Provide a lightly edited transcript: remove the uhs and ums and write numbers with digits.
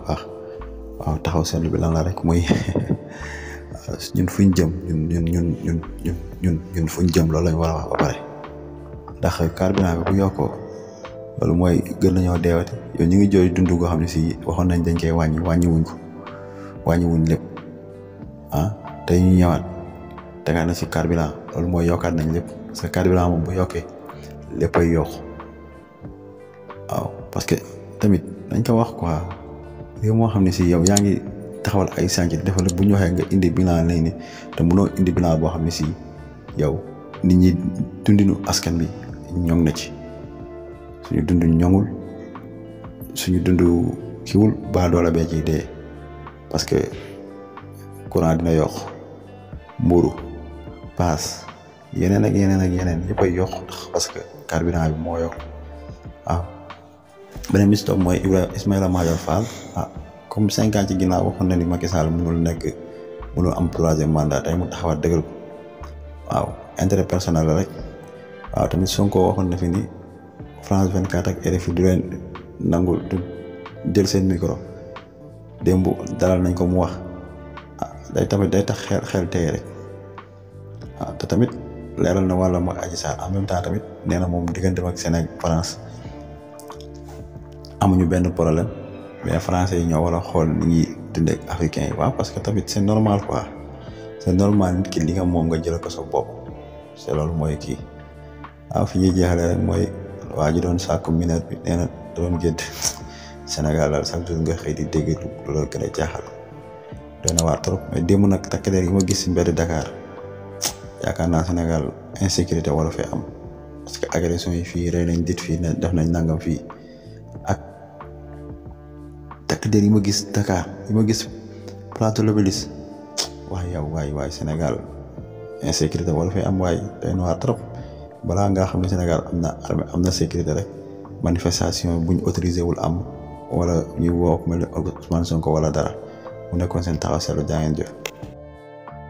baax waaw taxaw seetlu bi lan la rek mooy ñun fuñ jëm ñun fuñ jëm loolu lañ war a wax ba pare ndax carburant bi bu yokkoo loolu mooy gën nañoo deewati yow ñu ngi jooy dund goo xam ne si waxoon nañ dañ koy wàññiwuñ ko wàññiwuñ lépp tey ñu ñëwaat tegaat na si carburant loolu mooy yokkaat nañ lépp parce que carburant moom bu yokkee léppay yokk waaw parce que tamit dañ ko wax quoi yow moo xam ne si yow yaa ngi taxawal ay chantier defal bu ñu waxee nga indi bilan lay ni te mënoo indi bilan boo xam ne si yow nit ñi dundinu askan bi ñoŋ na ci suñu dund ñoŋul suñu dund kiwul baa doola bee ci dee parce que courant dina yokk mburu paas yeneen ak yeneen yëpp ay yokk parce que carburant bi moo yokk waaw beneen bi si topp mooy Ismaïla Madior Fall comme 5 ans ci ginnaaw waxoon na ni Macky Sall mënul am 3e mandat tey mu taxawaat dëggal ko waaw intérêt personnel la rek waaw tamit Sonko waxoon na fi ni France 24 ak RFI du leen nangu du jël seen micro démb dalal nañ ko mu wax day tax xel tey rek waaw te tamit leeral na wàlla mag Adji Sarr en même temps tamit nee na moom diggante ak Sénégal France amuñu benn problème mais français yi ñoo war a xool ni ñuy dundee ak africains yi waaw parce que tamit c'est normal quoi c'est normal nit ki li nga moom nga jël ko sa bopp c'est loolu mooy kii waaw fi ñuy jeexalee rek mooy waa ji doon sàkku mineur bi nee na doon gént Sénégal daal chaque jour nga xëy di dégg lu la gën a jaaxal doy na waar trop mais démb nag takk der yi ma gis si mbedd Dakar yaakaar naa Sénégal insécurité wala fee am parce que agression yi fii rey nañ dit fii def nañ nangam fii ak takk der yi ma gis Dakar yi ma gis Plateau Lobélis waay Sénégal insécurité wala fee am waay doy na waar trop balaa ngaa xam ne Sénégal am na armée am na sécurité rek manifestation buñ autorisé wul am wala ñu woo mel ni Ousmane Sonko wala dara mu nekkoon seen taxaw seetlu jaa ngeen jëf